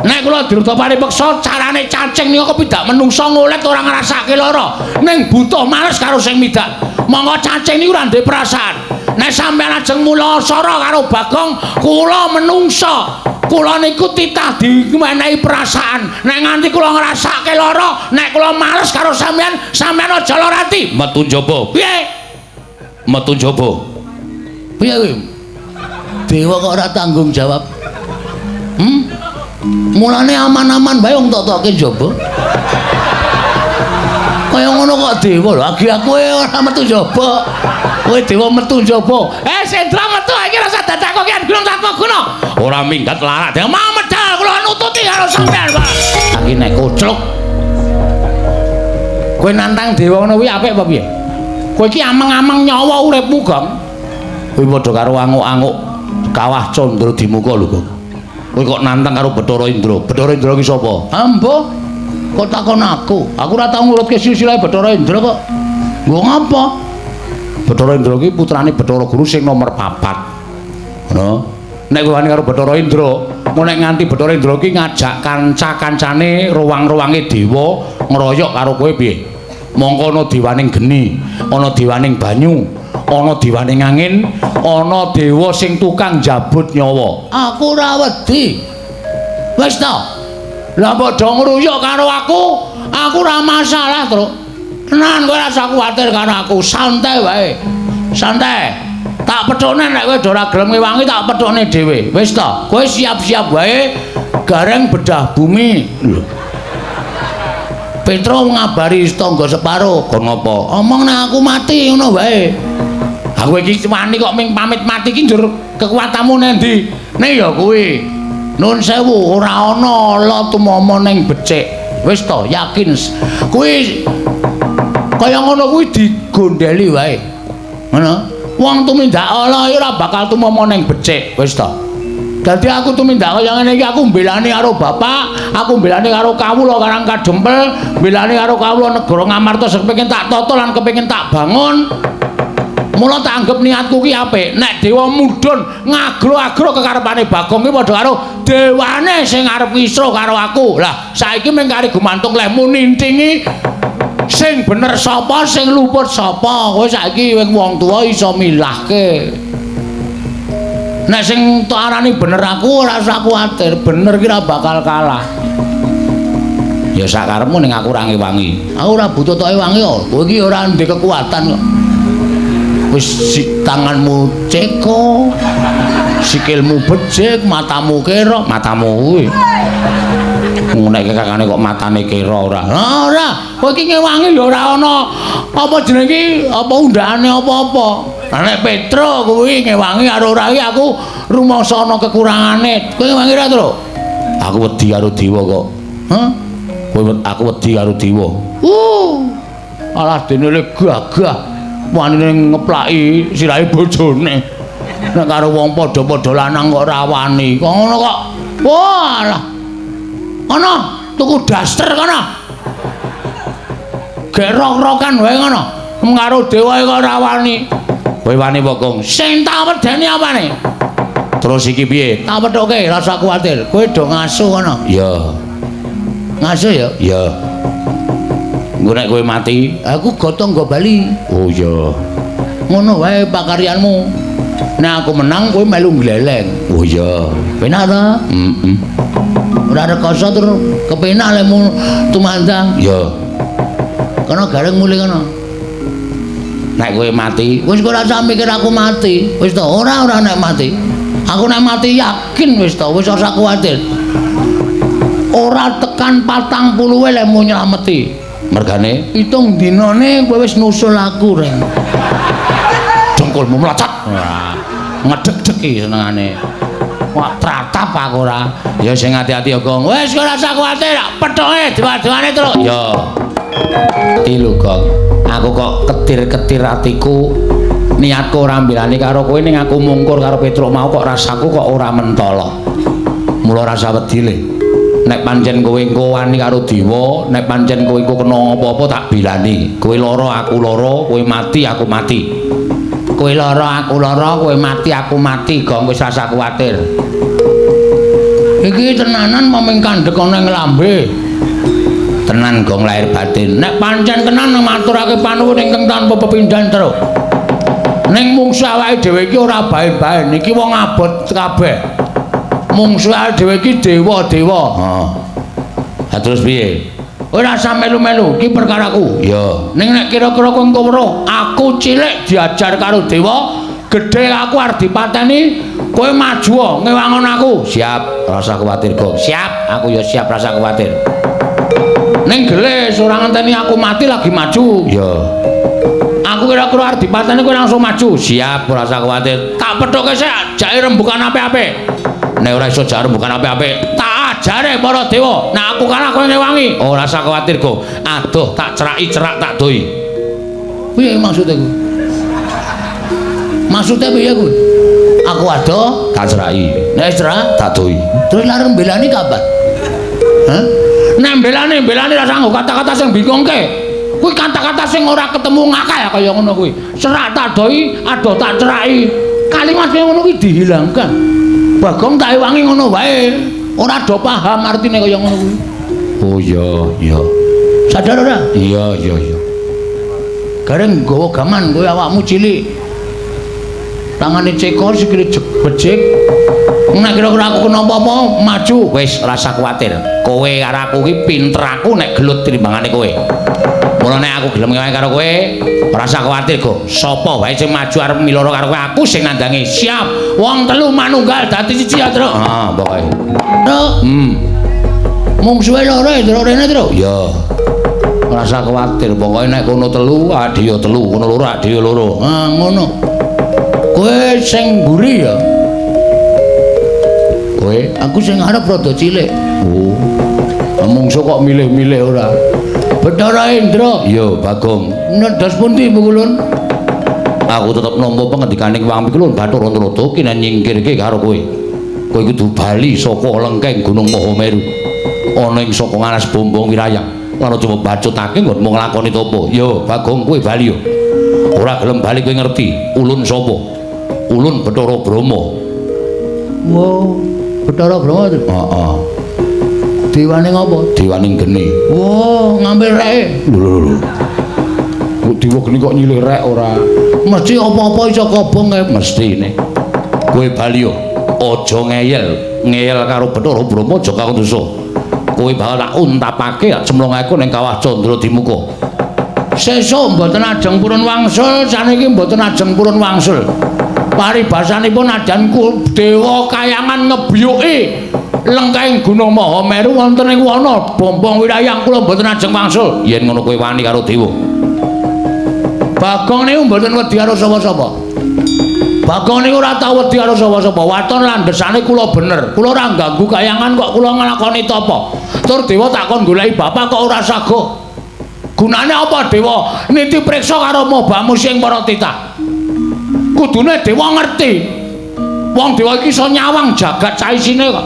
Nek kula dirudha paripeksa carane cacing niku kepidak menungsa ngolet ora ngrasake lara. Ning butuh males karo sing midak. Monggo cacing niku ora ndek perasaan. Nek sampeyan ajeng mula sara karo Bagong, kula menungsa. Kula niku titah dimenehi perasaan. Nek nganti kula ngrasake lara, nek kula males karo sampeyan, sampeyan aja lara ati. Metu njaba. Piye? Metu njaba. Piye kuwi? Dewa kok ora tanggung jawab. Mulane aman-aman wae wong tok-tokke njaba. Kaya ngono kok dewa lho, agi aku ora metu njaba. Kowe dewa metu njaba. Sendra metu iki rasa dadak kok kian gunung tanpa guna. Ora minggat larak. Dewa mau medal kula nututi karo sampean, Pak. Iki nek koclok. Kowe nantang dewa ngono kuwi apik apa piye? Kowe iki ameng-ameng nyawa uripmu, Gong. Kowe padha karo anguk-anguk kawah Candra Dimuka lho, Gong. Kowe kok nantang karo Bathara Indra? Bathara Indra ki sapa? Ambo. Kok takon aku? Aku ora tau ngurutke silsilah Bathara Indra kok. Nggo ngapa? Bathara Indra ki putrane Bathara Guru sing nomor 4. Ngono. Nek kowe wani karo Bathara Indra, engko nek nganti Bathara Indra ki ngajak kanca-kancane ruwang-ruwange dewa ngroyok karo kowe piye? Mongko ana dewaning geni, ana dewaning banyu, ana dewaning angin, ana dewa sing tukang njabut nyawa. Aku ora wedi. Wis ta. Lah mbok do ngruyuk karo aku, aku ora masalah, Truk. Tenan kowe ora usah kuwatir karo aku, santai wae. Santai. Tak pethukne nek kowe ora gelem ngewangi tak pethukne dhewe. Wis ta, kowe siap-siap wae gareng bedah bumi. Lho. Petro ngabari tangga separo, kon ngopo? Omong nek aku mati ngono wae. Aku iki wani kok ming pamit mati ki njur kekuatanmu nang ndi? Nek ya kuwi. Nun sewu ora ana ala tumama ning becik. Wis to, yakin. Kuwi kaya ngono kuwi digondeli wae. Ngono. Wong tumindak ala ya ora bakal tumama ning becik. Wis to. Dadi aku tumindak kaya ngene iki aku mbelani karo bapak, aku mbelani karo kawula Karang Kadempel, mbelani karo kawula negara Ngamarta sing kepengin tak tata lan kepengin tak bangun. Mula tak anggap niatku ki apik. Nek dewa mudhun ngagro-agro kekarepane Bagong ki padha karo dewane sing arep ngisro karo aku. Lah saiki mung kari gumantung lehmu nintingi sing bener sapa, sing luput sapa. Kowe saiki wong tuwa iso milahke. Nek sing tok arani bener aku ora usah kuwatir, bener ki ora bakal kalah. Ya sakarepmu ning aku ora ngewangi. Aku ora butuh tok ewangi kok. Kowe iki ora ndek kekuatan kok. Wis tanganmu ceko, sikilmu becik, matamu kera, matamu kuwi. Nek kakane kok matane kera ora. Ora, kowe iki ngewangi ya ora ana apa jenenge iki, apa undhakane apa-apa. Lah nek Petro kuwi ngewangi karo ora iki aku rumangsa ana kekurangane. Kowe ngewangi ora, Tru? Aku wedi karo dewa kok. Hah? Kowe aku wedi karo dewa. Alah dene le gagah wanine ngeplaki sirahe bojone. Nek karo wong padha-padha lanang kok ora wani. Kok ngono kok. Walah. Ana tuku daster kono. Gek rok-rokan wae ngono. Karo dewa kok ora wani. Kowe wani apa, Gong? Sing tak wedeni apane? Terus iki piye? Tak pethuke, rasa kuwatir. Kowe do ngasu kono. Iya. Ngasu ya? Iya. Engko nek kowe mati, aku gotong nggo bali. Oh iya. Ngono wae pakaryanmu. Nek aku menang kowe melu gleleng. Oh iya. Penak ta? Heeh. Ora rekoso tur kepenak lemu tumandang. Iya. Kono gareng mulih kono. Nek kowe mati, wis ora usah mikir aku mati. Wis to, ora nek mati. Aku nek mati yakin wis to, wis ora usah kuwatir. Ora tekan 40 lemu nylameti. Mergane pitung dinane kowe wis nusul aku, Reng. Dengkulmu mlocot. Ora. Ngedeg-deg iki senengane. Wah, tratap aku ora. Ya sing ati-ati ya, Gong. Wis ora usah kuwatir, pethoke dewa-dewane terus. Ya. Tilu, Gong. Aku kok ketir-ketir atiku, niatku ora mbelani karo kowe ning aku mungkur karo Petruk mau kok rasaku kok ora mentala. Mula rasa wedi le. Nek pancen kowe engko wani karo dewa, nek pancen kowe engko kena apa-apa tak bilani. Kowe lara aku lara, kowe mati aku mati. Kowe lara aku lara, kowe mati aku mati, Gong, wis rasa kuwatir. Iki tenanan momeng kandhek ana ing lambe. Tenan Gong lahir batin. Nek pancen tenan maturake panuwun ingkang tanpa pepindhan, Truk. Ning mungsu awake dhewe iki ora bae-bae, niki wong abot kabeh. Mungsu awake dhewe iki dewa-dewa. Heeh. Ha terus piye? Ora usah melu-melu, iki perkaraku. Iya. Ning nek kira-kira kowe engko weruh aku cilik diajar karo dewa, gedhe aku arep dipateni, kowe maju ngewangon aku. Siap, ora usah kuwatir, Gong. Siap, aku ya siap rasa kuwatir. Ning gelis ora ngenteni aku mati lagi maju. Iya. Aku kira-kira arep dipateni kowe langsung maju. Siap, ora usah kuwatir. Tak pethuke sik jake rembukan apik-apik. Nek ora iso jare rembukan apik-apik, tak ajare para dewa. Nek aku kalah kowe ngewangi. Ora usah kuwatir, Go. Aduh, tak ceraki cerak tak doi. Piye maksude kuwi? Maksude piye kuwi? Aku adoh, tak ceraki. Nek cerak, tak doi. Terus lareng mbelani kapan? Hah? Nek mbelani rasa nggo kata-kata sing bingungke. Kuwi kata-kata sing ora ketemu ngakal kaya ngono kuwi. Cerak tak doi, adoh tak ceraki. Kalimat kaya ngono kuwi dihilangkan. Bagong tak ewangi ngono wae. Ora do paham artine kaya ngono kuwi. Oh iya, iya. Sadar ora? Iya, iya, iya. Gareng nggawa gaman kowe awakmu cilik. Tangane cekor sikile becik. Nek kira-kira aku kena apa-apa maju. Wis rasa kuwatir. Kowe karo aku ki pinter aku nek gelut timbangane kowe. Mula nek aku gelem ngewangi karo kowe, ora usah kuwatir, Go. Sapa wae sing maju arep miloro karo kowe, aku sing nandangi. Siap. Wong telu manunggal dadi siji ya, Truk. Heeh, pokoke. Truk. Mungsuhe loro ya, Truk, rene, Truk. Iya. Ora usah kuwatir, pokoke nek kono telu, awake dhewe telu, kono loro, awake dhewe loro. Ah, ngono. Kowe sing mburi ya. Kowe, aku sing arep rada cilik. Oh. Mungsuh kok milih-milih ora? Bathara Indra. Iya, Bagong. Nedos pundi Pukulun? Aku tetep nampa pengendikaning Wang Pikulun Bathara Antarada kinen nyingkirke karo kowe. Kowe kudu bali saka lengkeng Gunung Mahameru. Ana ing saka ngalas Bombong Wirayang. Lan aja mbacutake nggonmu nglakoni tapa. Yo, Bagong kowe bali yo. Ora gelem bali kowe ngerti ulun sapa? Ulun Bathara Brahma. Wo, Bathara Brahma to? Heeh. Dewane ngopo? Dewane geni. Wo, ngambil reke. Lho lho lho. Kok dewa geni kok nyilih rek ora? Mesti apa-apa iso kobong kae. Mestine. Kowe bali yo. Aja ngeyel, ngeyel karo Bathara Brahma aja karo dosa. Kowe bakal tak untapake cemplungake ning kawah Candra Dimuka. Sesuk mboten ajeng purun wangsul, saniki mboten ajeng purun wangsul. Paribasanipun ajan dewa kayangan ngebiyuki lengkeng Gunung Mahameru wonten ing wana Bombong Wirayang kula mboten ajeng wangsul. Yen ngono kowe wani karo dewa. Bagong niku mboten wedi karo sapa-sapa. Bagong niku ora tau wedi karo sapa-sapa. Waton landhesane kula bener. Kula ora ngganggu kayangan kok kula nglakoni tapa. Tur dewa tak kon goleki bapak kok ora sago. Gunane apa dewa niti priksa karo mobamu sing para titah? Kudune dewa ngerti. Wong dewa iki iso nyawang jagat saisine kok.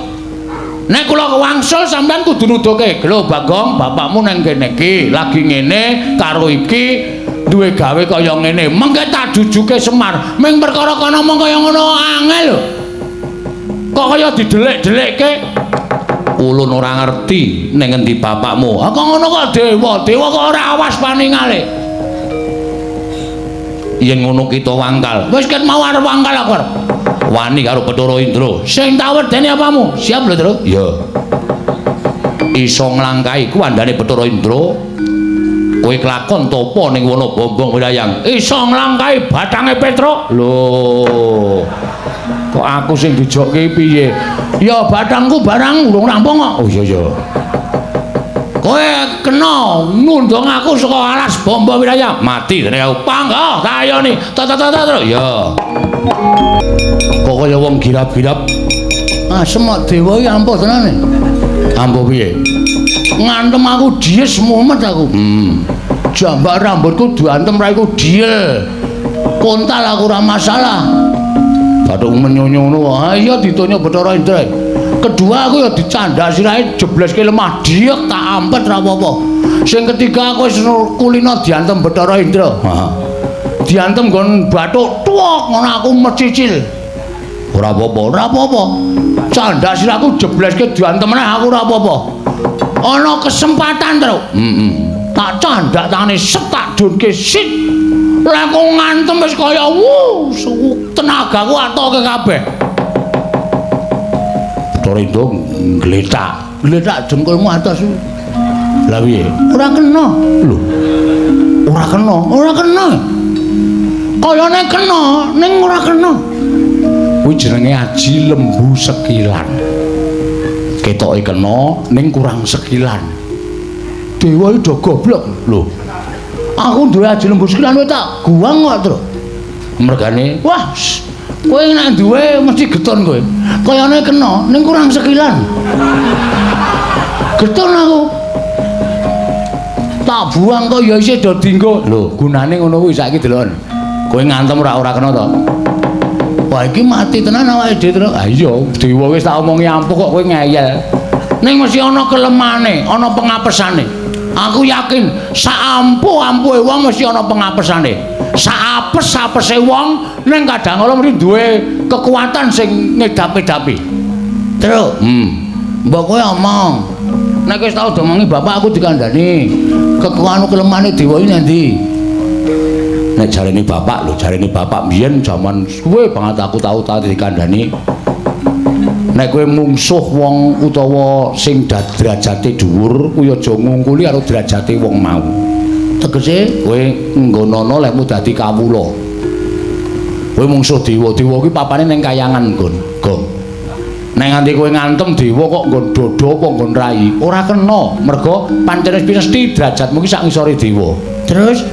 Nek kula wangsul sampean kudu nuduhke, "Lho Bagong, bapakmu nang kene iki lagi ngene karo iki duwe gawe kaya ngene." Mengke tak jujuke Semar. Ming perkara kono mung kaya ngono angel lho. Kok kaya didelik-delikke? Ulun ora ngerti ning ngendi bapakmu. Ah kok ngono kok dewa, dewa kok ora awas paningale. Yen ngono kita wangkal. Wis ket mau arep wangkal aku arep. Wani karo Bathara Indra. Sing tak wedeni apamu? Siap lho, Tru. Iya. Iso nglangkahi kuwandane Bathara Indra. Kowe kelakon tapa ning wana Bombong Wirayang? Iso nglangkahi batange Petruk. Lho. Kok aku sing dijokke piye? Ya batangku barang urung rampung kok. Oh iya iya. Kowe kena nundung aku saka alas Bombong Wirayang. Mati dene aku. Panggah tak ayoni. Ta ta ta ta. Iya. Kok kaya wong girap-girap? Asem kok dewa iki ampuh tenane. Ampuh piye? Ngantem aku dies mumet aku. Jambak rambutku diantem raiku diel. Kontal aku ora masalah. Bathuk menyonyo ngono. Ha iya ditonyo Bathara Indra. Kedua aku ya dicandak sirahe jebleske lemah diek tak ampet ra apa-apa. Sing ketiga aku wis kulino diantem Bathara Indra. Heeh. Diantem nggon bathuk tuwek ngono aku mecicil. Ora apa-apa, ora apa-apa. Candak sirahku jebleske diantem meneh aku ora apa-apa. Ana kesempatan, Tru. Heeh. Tak candak tangane set tak dunke sit. Lah aku ngantem wis kaya wuh, tenagaku atoke kabeh. Bathara Indra ngletak. Ngletak jengkulmu atos. Lah piye? Ora kena. Lho. Ora kena, ora kena. Kayane kena, ning ora kena. Kuwi jenenge aji lembu sekilan. Ketoke kena ning kurang sekilan. Dewa iki do goblok. Lho. Aku duwe aji lembu sekilan kowe tak guwang kok, Tru. Mergane, wah, kowe nek duwe mesti geton kowe. Kayane kena ning kurang sekilan. Geton aku. Tak buang kok ya isih do dinggo. Lho, gunane ngono kuwi saiki deloken. Kowe ngantem ora kena to? Wah, iki mati tenan awake dhewe, Tru. Ha iya, dewa wis tak omongi ampuh kok kowe ngeyel. Ning mesti ana kelemane, ana pengapesane. Aku yakin sak ampuh-ampuhe wong mesti ana pengapesane. Sak apes-apese wong ning kadang kala mesti duwe kekuatan sing ngedap-edapi. Tru. Mbok kowe omong. Nek wis tau diomongi bapak aku dikandani. Kekuatan kelemane dewa iki nang ndi? Nek jarene bapak lho, jarene bapak mbiyen jaman suwe banget aku tau dikandani. Nek kowe mungsuh wong utawa sing derajate dhuwur, kuwi aja ngungkuli karo derajate wong mau. Tegese kowe nggonono lehmu dadi kawula. Kowe mungsuh dewa, dewa kuwi papane ning kayangan nggon. Gong. Nek nganti kowe ngantem dewa kok nggon dodo apa nggon rai, ora kena. Mergo pancen wis mesti derajatmu ki sak ngisore dewa. Terus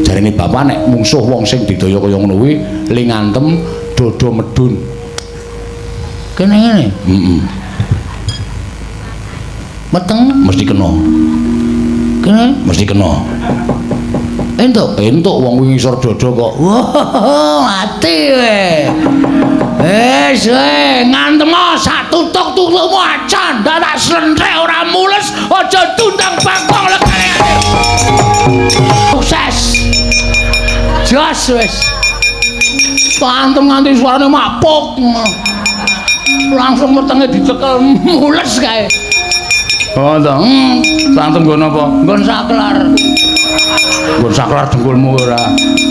jarene bapak nek mungsuh wong sing didaya kaya ngono kuwi le ngantem dodo medun. Kene ngene. Heeh. Meteng mesti kena. Kene mesti kena. Entuk, entuk wong kuwi ngisor dodo kok. Wah, mati we. Wis, ngantem sak tutuk-tutukmu aja ndak tak slentrek ora mules, aja tundang bangkong legane. Sukses. Jos wis. Pantem nganti suarane mapuk. Langsung wetenge dicekel mules kae. Oh to. Santem nggon apa? Nggon saklar. Nggon saklar dengkulmu ora.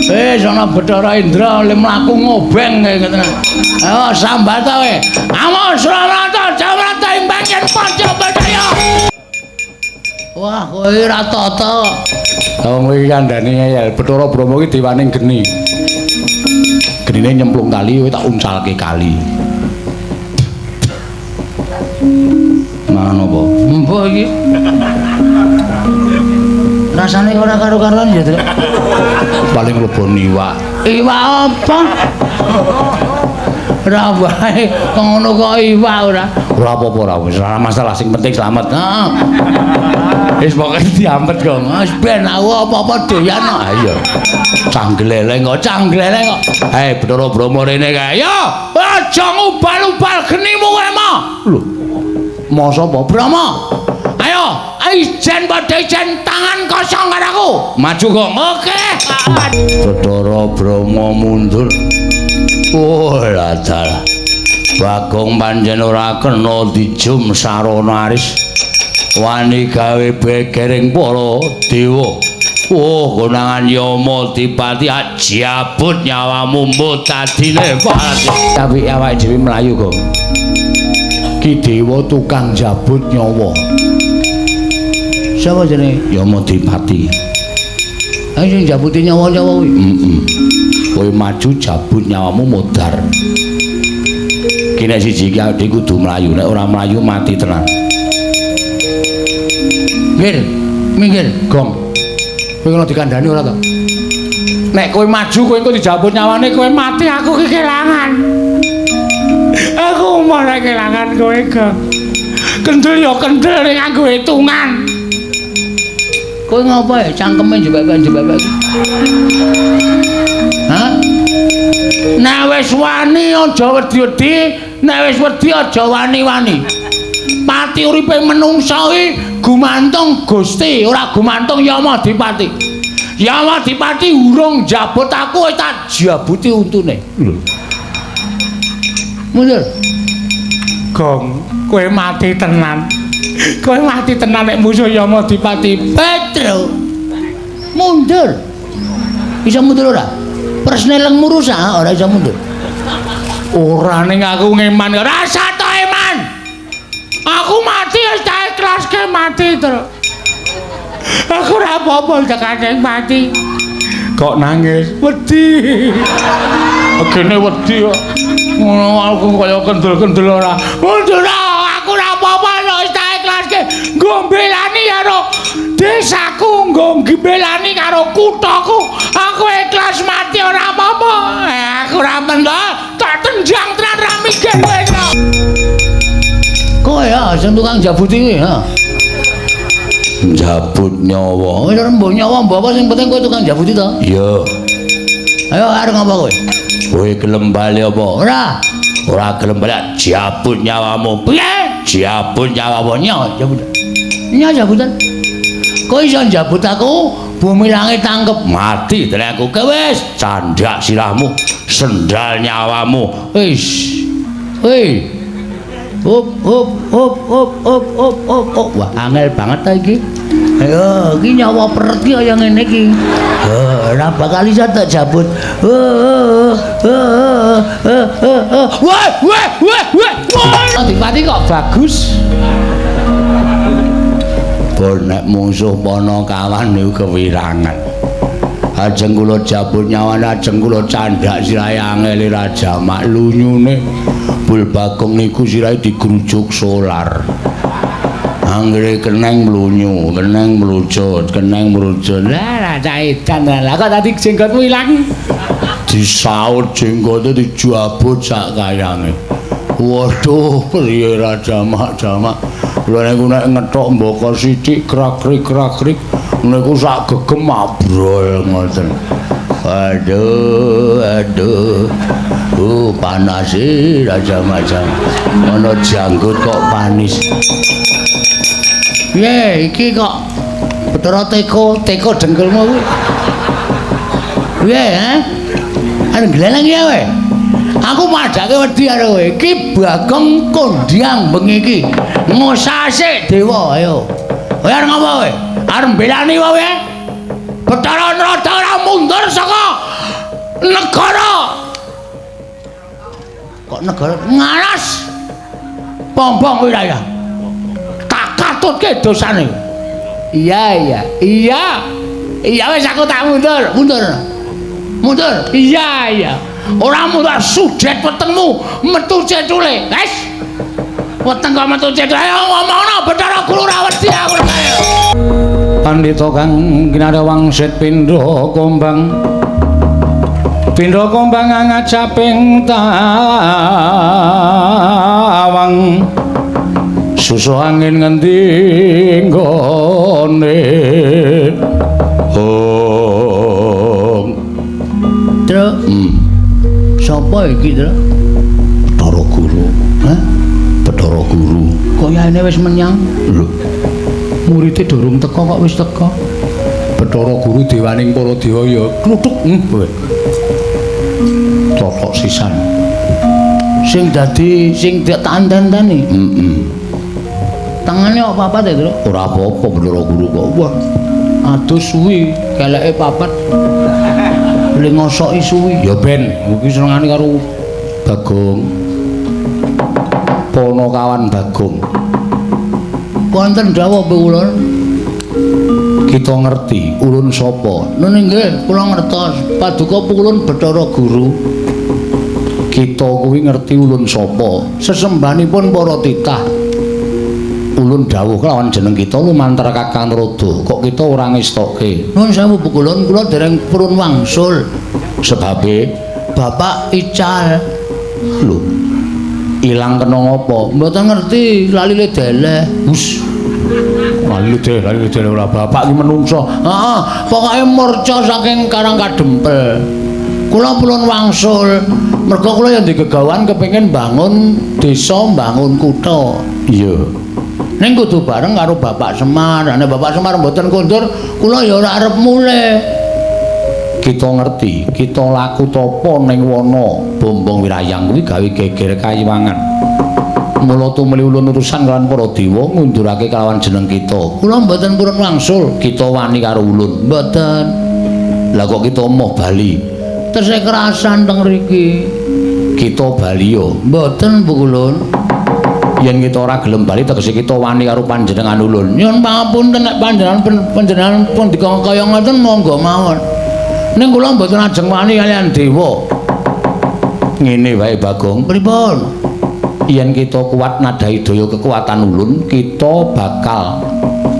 Wis ana Bathara Indra le mlaku ngobeng kae ngoten. Ayo sambat kowe. Amo Surarata Jawrata ing bagian Panca Badaya. Wah, kowe ora tata. Wong iki kandhane ngeyel. Bathara Brahma iki dewaning geni. Genine nyemplung kali, kowe tak uncalke kali. Mangan apa? Mbah iki. Rasane ora karo-karuan ya, Trik. Paling lebon iwak. Iwak apa? Ora wae, ngono kok iwak ora. Ora apa-apa ora wis, ora masalah, sing penting selamat. Heeh. Wis pokoke diampet kok. Wis ben aku apa-apa doyan kok. Ha iya. Canggleleng kok, canggleleng kok. Hei, Bathara Brahma rene kae. Yo, aja ngubal-ubal genimu kowe mo. Lho. Masa apa? Brahma. Ayo, ijen padha ijen tangan kosong karo aku. Maju kok. Oke. Bathara Brahma mundur. Oh, dalah. Bagong pancen ora kena dijum sarana aris. Wani gawe begering para dewa. Oh, konangan Yama Dipati ajabut nyawamu mutadine. Tapi awake dhewe mlayu kok. Ki dewa tukang jabut nyawa. Sapa jenenge? Yama Dipati. Ayo sing jabuti nyawa-nyawa kuwi. Heeh. Kowe maju jabut nyawamu modar. Ki nek siji iki awake kudu mlayu, nek ora mlayu mati tenan. Minggir, minggir, Gong. Kowe kena dikandhani ora to? Nek kowe maju kowe engko dijabut nyawane, kowe mati, aku ki kelangan. Aku malah kelangan kowe, Gong. Kendel ya kendel ning nganggo hitungan. Kowe ngopo ya cangkeme jebak-jebak? Hah? Nek wis wani aja wedi-wedi, nek wis wedi aja wani-wani. Pati uripe menungsa iki gumantung Gusti, ora gumantung Yama Dipati. Yama Dipati urung njabut aku wis tak jabuti untune. Lho. Mundur. Gong, kowe mati tenan. Kowe mati tenan nek musuh Yama Dipati. Petro. Mundur. Bisa mundur ora? Persneleng murusa ora iso mundur. Ora ning aku ngeman. Rasa to eman. Aku mati wis tak ikhlaske mati, Tru. Aku ora apa-apa tekane mati. Kok nangis? Wedi. Agene wedi kok. Ngono aku kaya kendel-kendel ora. Mundur aku ora apa-apa wis tak ikhlaske. Nggo mbelani karo desaku, nggo mbelani karo kuthaku. Aku ikhlas mati ora apa-apa. Aku ora mendol, tak tenjang tenan ra mikir kowe. Kowe ya sing tukang jabuti kuwi ha. Njabut nyawa. Wis ora mbuh nyawa mbah apa sing penting kowe tukang jabuti to? Iya. Ayo arep ngapa kowe? Kowe gelem bali apa? Ora. Ora gelem bali jabut nyawamu. Piye? Jabut nyawamu. Nya jabut. Nya jabutan. Kowe iso njabut aku, bumi langit tangkep mati tenan aku. Kowe wis candhak sirahmu, sendal nyawamu. Wis. Hei. Hop hop hop hop hop hop hop hop. Wah, angel banget ta iki. Ayo, iki nyawa peret ki kaya ngene iki. Ora bakal iso tak jabut. Wah, wah, wah, wah. Dipati kok bagus. Bon nek mungsuh pana kawan niku kewirangan. Ajeng kula jabut nyawane, ajeng kula candhak sirahe angele Raja Mak lunyune. Bul Bagong niku sirahe digrujuk solar. Anggere keneng mlunyu, keneng mlucut, keneng mlucut. Lah, cah edan lah kok tadi jenggotmu ilang. Disaut jenggote dijabut sak kayange. Waduh, priye Raja Mak jamak. Lha niku nek ngethok mbaka sithik krak-krik krak-krik niku sak gegem abrol ngoten. Aduh, aduh. Panas sih raja macam. Ana janggut kok panis. Piye iki kok Bathara teko, teko dengkulmu kuwi. Piye, ha? Arep gleleng ya kowe? Aku padhake wedi karo kowe. Iki Bagong kondhang bengi iki. Ngosase dewa, ayo. Kowe arep ngopo kowe? Arep mbelani kowe? Bathara Narada ora mundur saka negara. Kok negara ngaras? Pombong wilayah. Tak katutke dosane. Iya, iya. Iya. Iya wis aku tak mundur, mundur. Mundur. Iya, iya. Ora mundur sudet wetengmu metu cethule. Wis. Weteng kok metu cethule. Ayo ngomongno Bathara Guru ora wedi aku ayo. Pandhita kang kinarya wangsit pindha kombang. Pindha kombang ngajaping tawang. Susu angin ngendi nggone. Ong. Truk. Sapa iki, Truk? Bathara Guru. Hah? Bathara Guru. Kayane wis menyang. Lho. Murite durung teka kok wis teka. Bathara Guru dewaning para dewa ya kluthuk kowe. Totok sisan. Sing dadi sing ditanten-teni. Heeh. Tangane kok papat ya, Truk? Ora apa-apa Bathara Guru kok. Wah. Aduh suwi, keleke papat. Le ngosoki suwi. Ya ben, iki senengane karo Bagong. Ponokawan Bagong. Wonten dawuh kula. Kita ngerti ulun sapa? Nun nggih, kula ngertos. Paduka ulun Bathara Guru. Kita kuwi ngerti ulun sapa? Sesembahanipun para titah. Ulun dawuh kelawan jeneng kita lumantar Kakang Narada. Kok kita ora ngestoke? Nun sewu kulun, kula dereng purun wangsul. Sebabe Bapak ical. Lho. Ilang kena ngopo? Mboten ngerti, lali le deleh. Hus. Lali deleh ora bapak iki menungso. Heeh, pokoke murca saking Karang Kadempel. Kula purun wangsul. Mergo kula yen digegawan kepengin bangun desa, bangun kutha. Iya. Ning kudu bareng karo Bapak Semar. Nek Bapak Semar mboten kondur, kula ya ora arep mulih. Kita ngerti, kita laku tapa ning wana Bombong Wirayang kuwi gawe geger kayiwangan. Mula tumuli ulun urusan kelawan para dewa ngundurake kelawan jeneng kita. Kula mboten purun wangsul. Kita wani karo ulun. Mboten. Lah kok kita moh bali? Tesih kerasan teng mriki. Kita bali yo. Mboten Bu Kulun. Yen kita ora gelem bali tegese kita wani karo panjenengan ulun. Nyuwun pangapunten nek panjenengan pun dikon kaya ngoten monggo mawon. Ning kula mboten ajeng wani kaliyan dewa. Ngene wae Bagong. Pripun? Yen kita kuat nadhahi daya kekuatan ulun, kita bakal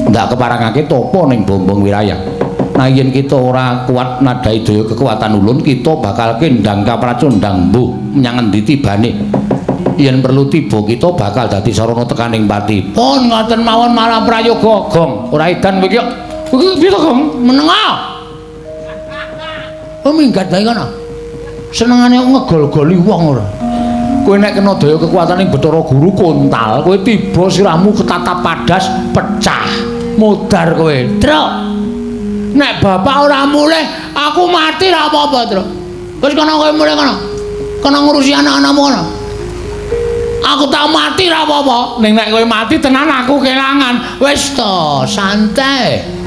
ndak keparangake tapa ning Bombong Wirayang. Nah yen kita ora kuat nadhahi daya kekuatan ulun, kita bakal kendang kapracundang mbuh menyang endi tibane. Yen perlu tiba kita bakal dadi sarana tekaning pati. Pun ngoten mawon malah prayoga, Gong. Ora edan kowe iki. Kowe piye to, Gong? Menengah. Oh minggat bae kono. Senengane ngegol-goli wong ora. Kowe nek kena daya kekuatane Bathara Guru kontal, kowe tiba sirahmu ketatap padas pecah. Modar kowe. Truk. Nek bapak ora mulih, aku mati ra apa-apa, Truk. Wis kono kowe mulih kono. Kono ngurusi anak-anakmu kono. Aku tak mati ra apa-apa. Ning nek kowe mati tenan aku kelangan. Wis to, santai.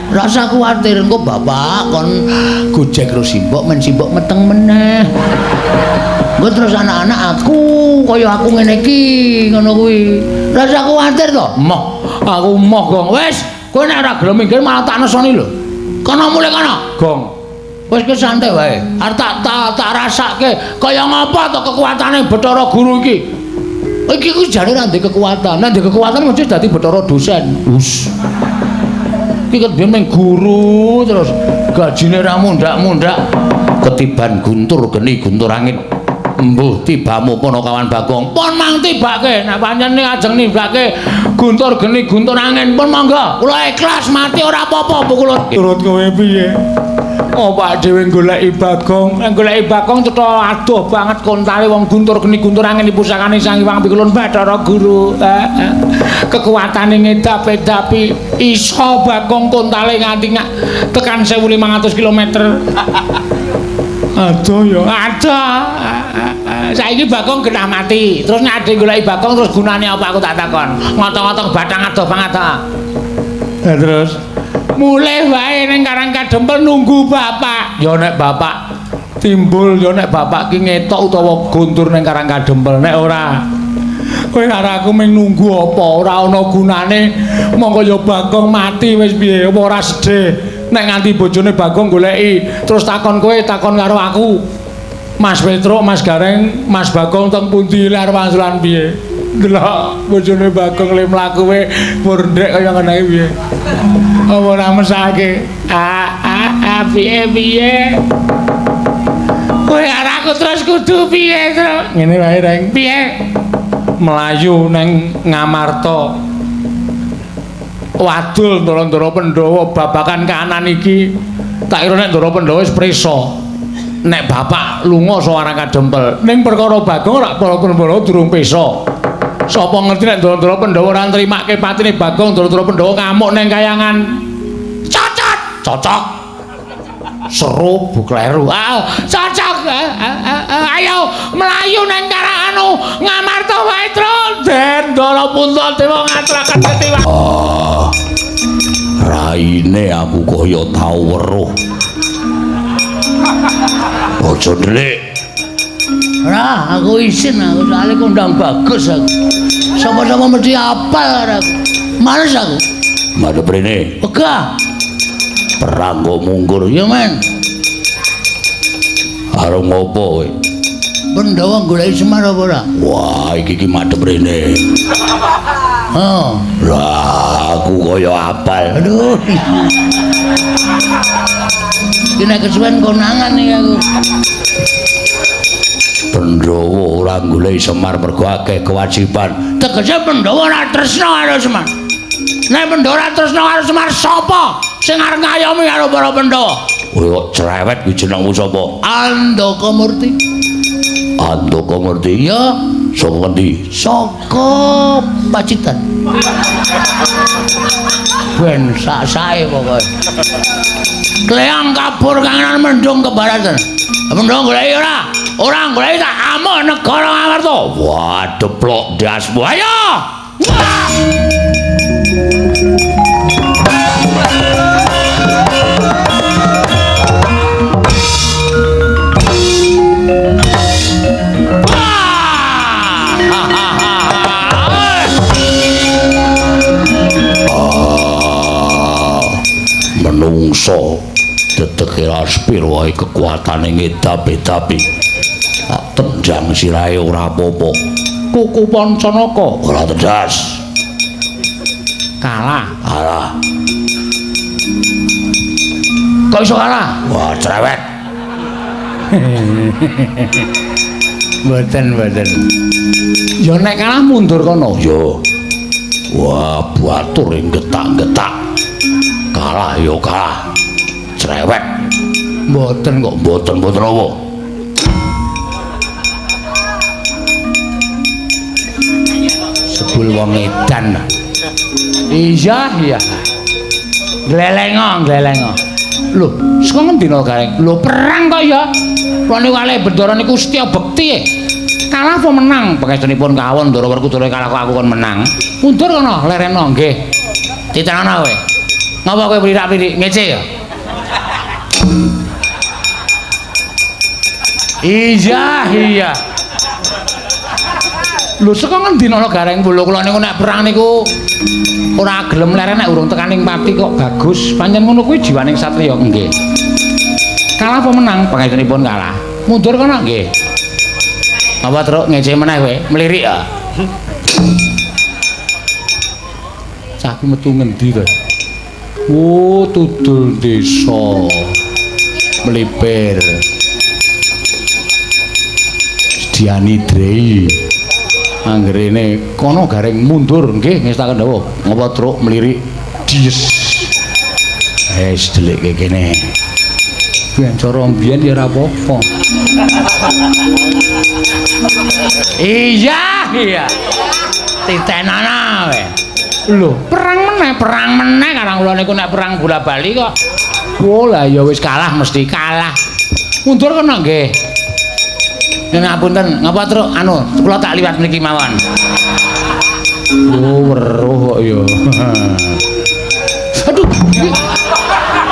Rasa kuwatir engko bapak kon gojek karo simbok men simbok meteng meneh. Engko terus anak-anak aku kaya aku ngene iki ngono kuwi. Rasa kuwatir to? Moh, aku moh, Gong. Wis, kowe nek ora gelem minggir malah tak nesoni lho. Kono mulih kono. Gong. Wis ki santai wae. Arep tak rasake kaya ngapa to kekuatane Bathara Guru iki. Iki ku jane ora ndek kekuatan. Nek ndek kekuatan mesti dadi Bathara dosen. Hus. Iki ket biyen ming guru terus gajine ra mundhak-mundhak. Ketiban guntur geni guntur angin. Mbuh tibamu Ponokawan Bagong. Pun mang tibake nek pancen ajeng nibake guntur geni guntur angin pun monggo. Kula ikhlas mati ora apa-apa Bu kula. Turut kowe piye? Oh, Pak dhewe goleki Bagong. Nek goleki Bagong cetha adoh banget kontale wong guntur geni guntur angin pusakane Sang Hyang Pikulun Bathara Guru. Kekuatane ngedap-edapi iso Bagong kontale nganti tekan 1500 km. Adoh ya, adoh. Saiki Bagong genah mati. Terus nek ade goleki Bagong terus gunane apa aku tak takon. Ngotong-ngotong bathang adoh banget ta. Lah terus mulih wae ning Karang Kadempel nunggu bapak. Ya nek bapak timbul, ya nek bapak ki ngetok utawa guntur ning Karang Kadempel. Nek ora kowe karo aku mung nunggu apa, ora ana gunane. Monggo ya Bagong mati wis piye, apa ora sedih nek nganti bojone Bagong goleki terus takon kowe, takon karo aku. Mas Petruk, Mas Gareng, Mas Bagong teng pundi arep wangsulan piye? Delok bojone Bagong le mlaku we murndek kaya ngene iki piye? Apa ora mesake? Ah piye piye? Kowe karo aku terus kudu piye, Truk? Ngene wae, Reng. Piye? Melayu nang Ngamarta. Wadul Ndara-ndara Pandhawa babakan kahanan iki. Tak kira nek Ndara Pandhawa wis prisa. Nek bapak lunga saka Karang Kadempel, ning perkara Bagong ora para Pandhawa durung pesa. Sapa ngerti nek Ndara-ndara Pandhawa ora nrimake patine Bagong, Ndara-ndara Pandhawa ngamuk ning kayangan. Cocot, cocok. Seru bu kleru. Ah, cocok. Ayo mlayu nang Karang anu Ngamarta wae, Truk. Den Ndara Puntadewa ngaturaken ketiwa. Ah. Raine aku kaya tau weruh. Aja ndelik. Ora, aku isin aku soalé kondang bagus aku. Sapa-sapa mesti apal karo aku. Males aku. Madhep rene. Wegah. Perang kok mungkur. Ya men. Arep ngopo kowe? Pandhawa goleki Semar apa ora? Wah, iki ki madhep rene. Oh. Lah, aku kaya apal. Aduh. Iki nek kesuwen konangan iki aku. Pandhawa ora goleki Semar mergo akeh kewajiban. Tegese Pandhawa ora tresna karo Semar. Nek Pandhawa ora tresna karo Semar, sapa sing arep ngayomi karo para Pandhawa? Kowe kok cerewet kuwi jenengmu sapa? Andaka Murti. Andaka Murti? Iya. Saka ngendi? Saka Pacitan. Ben sak-sake pokoke. Kleang kabur kangenan mendung kebaratan. Mendung goleki ora? Ora goleki tak amuk negara Ngamarta. Wah, deplok ndasmu. Ayo! Wah! Menungso dedeke laspir wae kekuatane ngedap-edapi. Tak tendang sirahe ora apa-apa. Kuku Pancanaka ora tedas. Kalah. Kalah. Kok iso kalah? Wah, cerewet. Mboten, mboten. Ya nek kalah mundur kono. Yo. Wah, batur ing getak-getak. Kalah yo kalah. Cerewet. Mboten kok. Mboten-mboten apa? Sebul wong edan. Iya, iya. Glelengo, glelengo. Lho, saka ngendi no Gareng? Lho, perang kok ya. Kula niku kalih Bendara niku setya bekti. Kalah apa menang? Pangestunipun kawon Ndara Werkudara kalah kok aku kon menang. Mundur kono, lereno nggih. Titenono kowe. Ngapa kowe mlirak-mlirik ngece ya? Iya, iya. Lho, saka ngendi no Gareng? Lho, kula niku nek perang niku ora gelem leren nek urung tekaning pati kok bagus. Pancen ngono kuwi jiwaning satriya. Nggih. Kalah apa menang? Pangestunipun kalah. Mundur kono nggih. Apa truk ngece meneh kowe? Mlirik ya. Cah ki metu ngendi to? Oh, tudul desa. Mlipir. Sediani Drei. Anggerene kono Gareng mundur nggih ngestaken dawuh. Ngapa truk mlirik? Dies. Wis delikke kene. Ben cara mbiyen ya ora apa-apa. Iya, iya. Titenana kowe. Lho, perang meneh karang kula niku nek perang bola-bali kok. Oh lah ya wis kalah mesti kalah. Mundur kono nggih. Nek ngapunten, ngapa truk anu kula tak liwat mriki mawon. Oh, weruh kok ya. Aduh.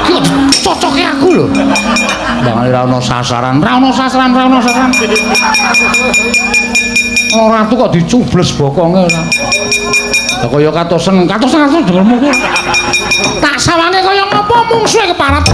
Iki cocoke aku lho. Bang ora ono sasaran, Ora ono sasaran, ora ono sasaran. Ora ratu kok dicubles bokonge ora. Lah kaya katosen, Katosen katosen dengermu kuwi. Tak sawange kaya ngapa mungsuhe keparat.